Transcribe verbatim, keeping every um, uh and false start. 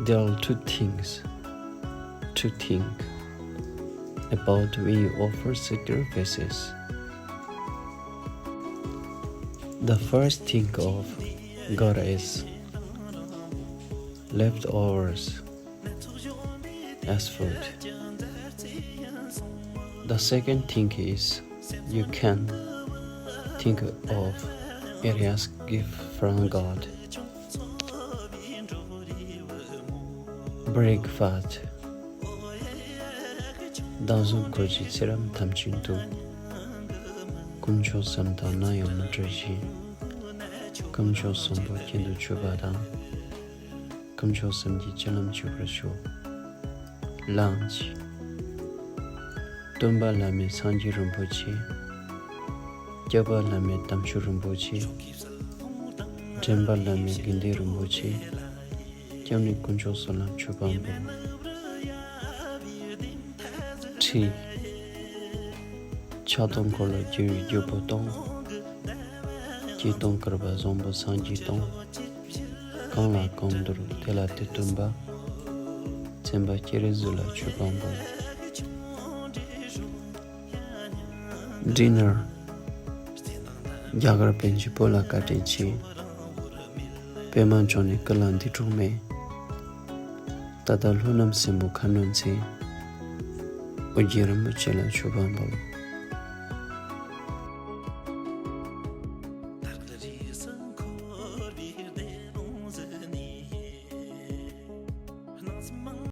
There are two things to think about when you offer sacrifices. The first thing of God is leftovers as food. The second thing is you can think of it as gift from God. Breakfast. བདག་བཟུང་འཁོར་གྱི་ཚེ་རབས་ཐམས་ཅད་དུ། དཀོན་མཆོག་གསུམ་དང་ནམ་ཡང་མི་བྲལ་ཞིང་། དཀོན་མཆོག་གསུམ་པོ་རྒྱུན་དུ་གཅོད་པ་དང་། དཀོན་མཆོག་གསུམ་གྱི་སྤྱོད་ལམ་གཅིག་པར་ཤོག Lunch. སྟོན་པ་བླ་མེད་སངས་རྒྱས་རིན་པོ་ཆེ། སྐྱོབ་པ་བླ་མེད་དམ་ཆོས་རིན་པོ་ཆེ། འདྲེན་པ་བླ་མེད་དགེ་འདུན་རིན་པོ་ཆེ། སྐྱབས་གནས་དཀོན་མཆོག་གསུམ་ལ་མཆོད་པ་འབུལ། Tea. ཆགས་སྡང་འཁོར་ལོས་སྒྱུར་བའི་རྒྱུ་བོ་དང་། སྐྱེ་སྟོང་བསྐལ་པ་བཟང་པོ་སངས་རྒྱས་དང་། གང་ལ་གང་འདུལ་དེ་ལ་དེ་སྟོན་པ། མཚན་པ་སྤྱན་རས་གཟིགས་ལ་མཆོད་པ་འབུལ། Dinner. རྒྱ་གར་པཎ་ཆེན་བོད་ལ་བཀའ་དྲིན་ཆེ། པདྨ་འབྱུང་གནས་སྐུ་ལ་འདས་གྲོངས་མེད། ད་ལྟ་ལྷོ་ནུབ་སྲིན་པོ་ཁ་གནོན་མཚན། ཨོ་རྒྱན་རིན་པོ་ཆེ་ལ་མཆོད་པ་འབུལ།